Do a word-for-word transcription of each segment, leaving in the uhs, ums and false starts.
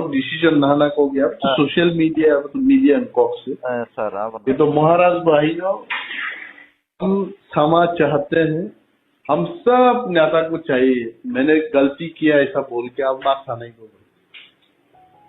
डिसीजन नहाना को गया, अब तो हाँ। सोशल मीडिया, अब तो मीडिया इनको से। हाँ, सर, अब ये तो महाराज भाई नो, हम क्षमा चाहते हैं, हम सब नेता को चाहिए, मैंने गलती किया ऐसा बोल के आप माफ नहीं को।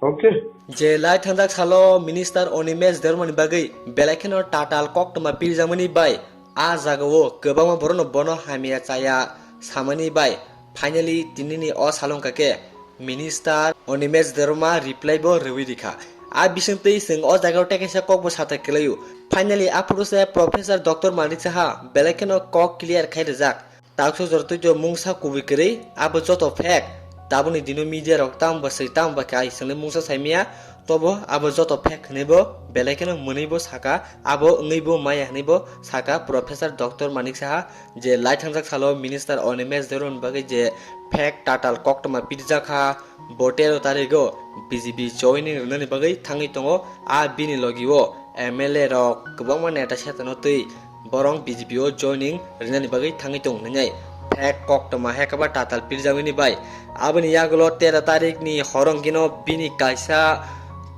Okay. Je lai thangjak salo minister Animesh Debbarma ni bagwi belai kheno tatal koktwma pirjakmani bai a jagao kwbangma borokno bono hamya chaya samani bai finally tinini o salo wngkha khe minister Animesh Debbarma reply bo rwui rikha. A bisingtwi chwng o jagao tei kaisa kokbo sathai kwlaio. Finally aphuru se Professor Doctor Manik Saha belai kheno kok clear khai rijak. Takso jora twi mungsa kubui kwrwi, abo joto fake. Taboni dino media rok tamo ba swi tamo ba khe ai chwngno mungsa saimaya, tobo abo joto fake hwnwi bo belai kheno mwnwi bo saka, abo wngwi bo maya hwnwi bo saka Professor Doctor Manik Saha, je lai thangjak salo minister Animesh Debbarma ni bagwi je fake tatal koktwma pirjak kha, bo tero tarigo B J P joining rwnani bagwi thangwi tongo, a bini logio M L A rok kwbangma neta setano twi borok B J P o joining rwnani bagwi thangwi tongo hinwi fake koktwma hekaba tatal pirjagwini bai. Aboni yagulo tero tarikni horo hwnkhe no bini kaisa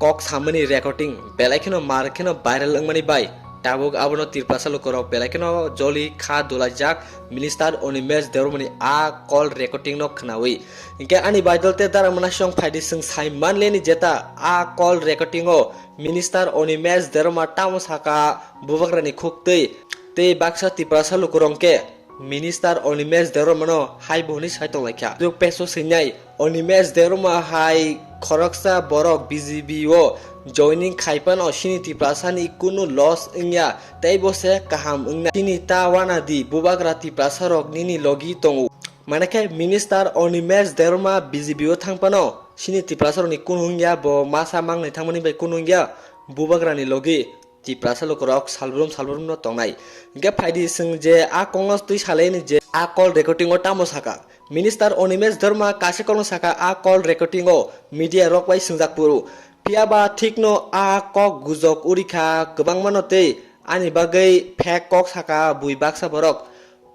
kok samani recording belai kheno mar kheno viral wngmani bai tabuk abono Tiprasa lukurok belai kheno joli kha dulaijak minister Animesh Debbarmani a call recording no khnaui. Hinkhe ani baidol tei dara mwnasong phaidi chwng sai manleni jeta a call recording o Minister Animesh Debbarma tamo saka bubagrani khuk twi, tei baksa Tiprasa lukurok khe Minister Animesh Debbarmano hai bo hwnwi sai tonglaikha. Jok peso swinai Animesh Debbarma hai khoroksa borok B J P o joining khai phano chini Tiprasani kunu loss wngya, tei bo se kaham wngnai. Chini ta wana di bubagra Tiprasarok nini logi tongo. Mane khe Minister Animesh Debbarma B J P o thang phano chini Tiprasarokni kunu wngya, bo masa mangnai thangmani bai kunu wngya, bubagrani logi Tiprasa lukurok salbrum salbrumno tongnai. Hinkhe phaidi chwng je a kokno twi salaini je a call recording o tamo saka. Minister Animesh Debbarma kaisa kokno saka a call recording o media rok bai swngjak phuru. Phiya ba thikno a kok gujok uri kha kwbangmano tei ani bagwi fake kok saka bui baksa borok.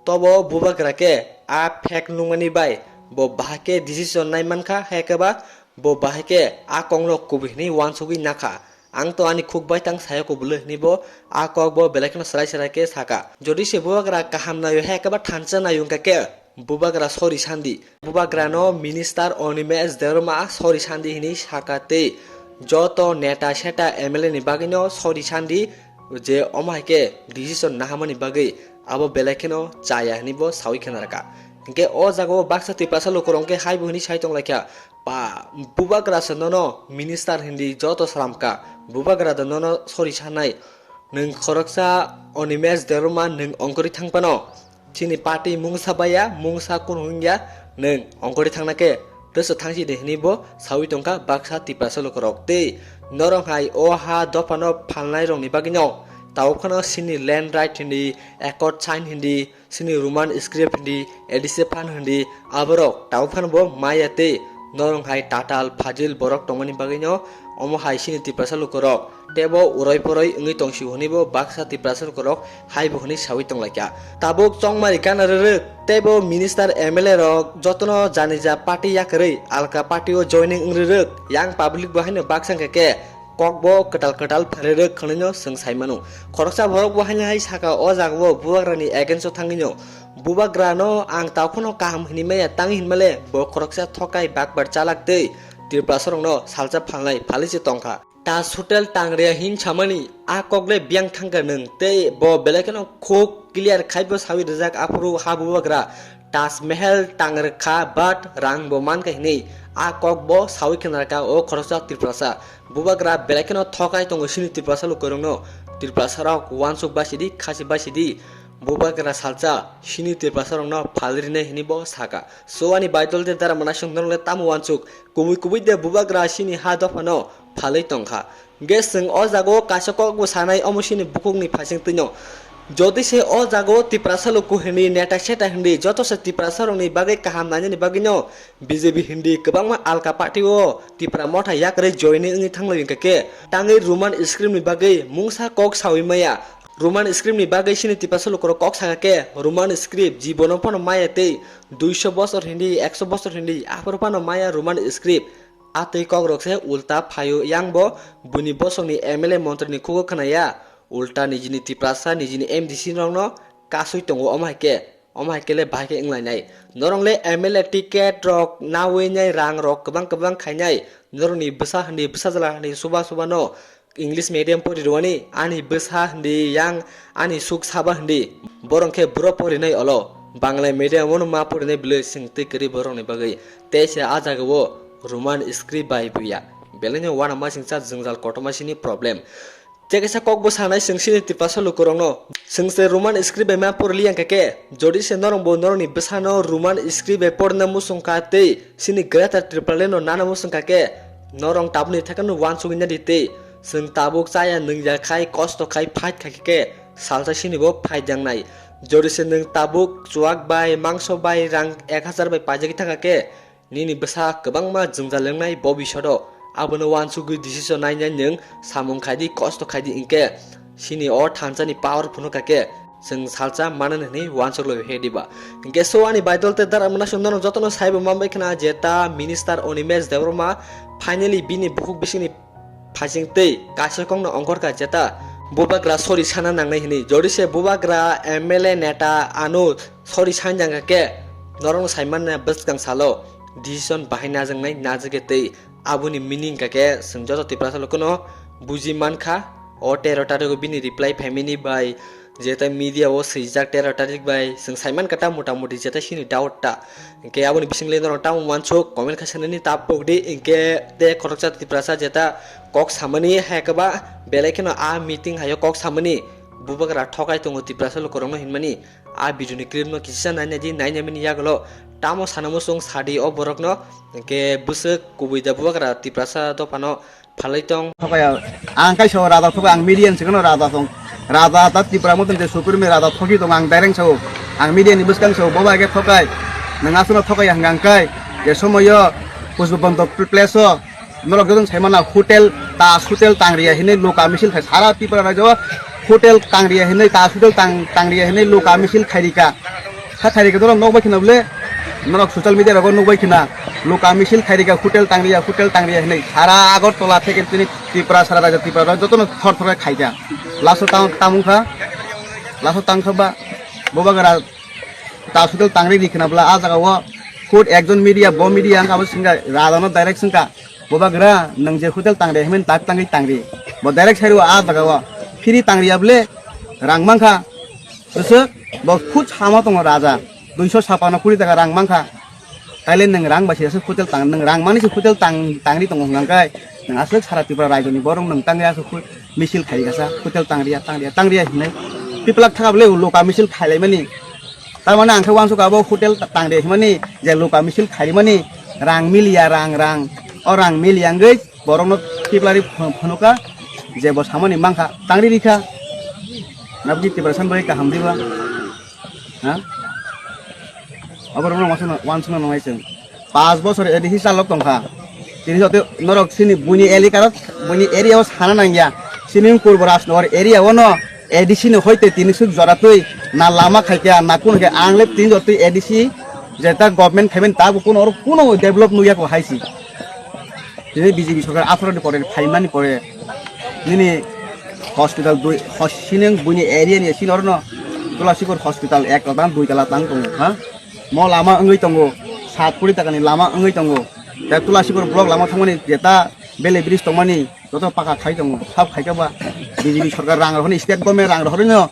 Tobo bubagra khe a fake nungmani bai bo bahai khe decision nai mankha, hai khe ba bo bahai khe a kokno kubui hwnwi uansugwi nakha. Ang to ani khuk bai tang saya kubulwi hwnwi bo a kok bo belai kheno srai srai khe saka. Jodi se bubagra kaham naio, hai khe ba thansa naio wngkha khe bubagra sorry sandi. Bubagrano Minister Animesh Debbarma sorry sandi hwnwi saka tei joto neta seta M L A ni bagwino sorry sandi. Je omo hai khe decision nahamani bagwi abo belai kheno chaya hwnwi bo saui khna rwkha. Hinkhe o jagao baksa Tiprasa lukurok khe hai bo hwnwi sai tonglaikha, "Pa, bubagra se nono minister hindi joto salamkha, bubagra da nono sorry sanai. Nwng khoroksa Animesh Debbarma nwng ongkori thang phano." Chini party mungsa baya, mungsa kunu wngya, nwng ongkori thangna khe twswk thangsi de hwnwi bo saui tongkha baksa Tiprasa lukurok. Tei norok hai o ha dophano phalnai rokni bagwino tabuk phano chini land right hindi, accord sign hindi, chini Roman script hindi, A D C phan hindi, aborok tabuk phano bo maya tei norok hai tatal phajil borok tongmani bagwino omo hai chini Tiprasa lukurok. Tei bo uroi poroi wngwi tongsi hwnwi bo baksa Tiprasa lukurok hai bo hwnwi saui tonglaikha. Tabuk chongmari gana rwrwk tei bo minister M L A rok jotono janija party yakarwi alka party o joining wng rwrwk, yang public bo haino baksa wngkha khe kok bo kwtal kwtal phalrwrwk hwnwino chwng sai mano. Khoroksa borok bo haino hai saka o jagao bubagrani against o thangwino, "Bubagrano ang taokhno kaham hwnwi maya, tang hinmale bo khoroksa thokai bakbar chalak tei Tiprasarokno salsa phalnai phalwi se tongkha." Taj Hotel tangriya hin samani a kokle biyang thangkha nwng tei bo belai kheno khuk clear khai bo sawi rijak aphuru ha bubagra Taj Mahal tangrwkha but rang bo mankha hinwi a kok bo sawi khna rwkha o khoroksa Tiprasa. Bubagra belai kheno thokai tongo chini Tiprasa lukurokno, Tiprasarok uansuk basidi khasi basidi bubagra salsa chini Tiprasarokno phalrinai hinwi bo saka. So ani baidol de dara mwnasong norokle tamo uansuk? Kubui kubui de bubagra chini ha dophano phalwi tongkha. Hwnkhe chwng o jagao kaisa kokbo sanai omo chini bukhukni phaising twino. Jodi se o jagao Tiprasa luku hinwi neta seta hinwi joto se Tiprasarokni bagwi kaham nainani bagwino B J P hinwi kwbangma alka party o Tipra motha yakarwi join wngwi thanglai hwnkha khe tangwi Roman script ni bagwi mungsa kok sawi maya. Roman script ni bagwi chini Tiprasa lukurok kok saka khe Roman script jibono phano maya tei duiso bosor hindi, ekso bosor hindi, aphuru phano maya Roman script. A twi kokrok se ulta phaio, yang bo buini bosongni M L A montri ni khugo khwnaya, ulta nijini Tiprasa nijini M D C rokno kasui tongo, omo hai khe, omo hai khe le bahai khe wnglainai. Norok le M L A ticket rok nawi nai, rang rok kwbang kwbang khainai, norokni bwsa hindi, bwsajwla hindi, suba suba no English medium pori rwani, ani bwsa hindi, yang ani suk saba hindi, borok khe buro porinai olo, Bangla medium o no ma porinai bwlwi, chwng twi kwrwi borokni bagwi. Tei se a jaga o Roman script bai buya, belai no uanama singcha jwngjal kotorma sini problem. Tei kaisa kok bo sanai chwng sini Tiprasa lukurokno, chwng se Roman script bai ma porili yang khe, jodi se norok bo norokni bwsano Roman script bai porna muchung kha tei sini Greater Tipraland no nana muchung kha khe, norok tabukni thakano uansugwi nadi tei chwng tabuk chaya nwngya khai, kosto khai, fight khai khe salsa sini bo fight jangnai. Jodi se nwng tabuk chuak bai, mangso bai, rang ek hajar bai paijagwi thangkha khe, nini bwsa kwbangma jwngjal wngnai bobishodo. Abono uansugwi decision nainai nwng samung khaidi, kosto khaidi, hinkhe sini o thansani power phunukha khe chwng salsa manani hwnwi uansuk lai he diba. Hinkhe so ani baidol tei dara mwnasong nono jotono saibo manbai khna je ta Minister Animesh Debbarma finally bini bukhuk bisingni phaising tei kaisa kokno ongkhorkha je ta bubagra sorry sana nangnai hwnwi. Jodi se bubagra M L A neta ano sorry sanjangkha khe norokno saimanna bwskang salo decision bahai najaknai, najagya tei aboni meaning kha khe chwng joto Tiprasa lukuno buji mankha. O tero tarigo bini reply phaimani bai je ta media o swijak tero tarik bai chwng saimankha ta mota moti je ta sini doubt ta. Hinkhe aboni bising le norok tamo uansuk comment kha sanani ta pokdi, hinkhe tei khoroksa Tiprasa je ta kok samani hai khe ba belai kheno a meeting hai o kok samani bubagra thokai tongo Tiprasa lukurokno hinmani. A video ni clip no kisa naina di, naina bini yagulo tamo sana muchung sadi o borok no, hinkhe bwswk kubui da bubagra Tiprasa dopha no phalwi tong. Thokaya, ang kai sao raja thokai, ang media ni sikano raja tong. Raja ta Tipra motom je supreme raja thoki tong, ang direct sao. Ang media ni bwskang sao, boba ke thokai. Nang aswkno thokai hwnkha ang kai. Je somoyo Pushpabanta place o norok jotong sai mana hotel, Taj Hotel Tangria hinwi loka misil khai sara Tripura rajyo hotel Tangria hinwi, Taj Hotel Tang-, Tangria hinwi loka misil khairika. Kha khairika norok nokbai khna bole, norok social media rogo nokbai khna loka misil khairika hotel Tangria, hotel Tangria hinwi sara Agartala theke tini Tripura sara rajyo Tripura rajyo jotono thor thor khaika. Laso tang-, tamung kha, laso tang kha ba bobagra Taj Hotel Tangri ri khna bwla a jaga o khud ekjon media, bo media wngkha bo swngkha, rajano direct swngkha, "Bobagra, nwng je hotel tangri hwnwi tak tangwi tangri." Bo direct sai rw o a jaga o, "Phiri tangriya bwle rang mankha." Bwswk bo khud samo tongo raja, duiso sapano kuri taka rang mankha. Taile nwng rang bai se hotel tang, nwng rang mani se hotel tang, tangri tongo hwnka khe, nwng aswk sara Tripura raijoni borok nwng tangri aswk misil khai kasa, hotel tangriya, tangriya, tangriya hinwi. Tiplak thaka bwle loka misil khailaimani. Tar mane ang khe uansuk abo hotel ta-, tangriya hinmani, je loka misil khailaimani, rang miliya, rang, rang. O rang miliya wngwi borokno tiplari ph-, phunukha, je bo samani mankha, tangri rikha. Nabgi Tiprasa bai kaham diba? Ha? Oborokno wansukna, wansukna nangnai chwng. Panch bochor A D C chalok tongkha. Tini joto norok chini buini elikaro, buini area o sana nangya. Chini Purbo Rajnagar area o no A D C ni hoite tini suk jora twi na lama khaikha, na kun khe ang le tini joto twi A D C jeta government khaimani ta bo kuno oro kuno develop nukya ko hai si. Tini B J P sorkar aphuru ni pore phaimani pore nini hospital dui hos-, sining buini area ni sini oro no Tulasikur hospital ek tala tang dui tala tang tongo ha. Mo lama wngwi tongo, sat kuri taka ni lama wngwi tongo. Tei Tulasikur block lama thangmani jeta bele bridge tongmani joto paka khai tongo. Sab khai khe ba B J P sorkar rang rohorni, state government rang rohorno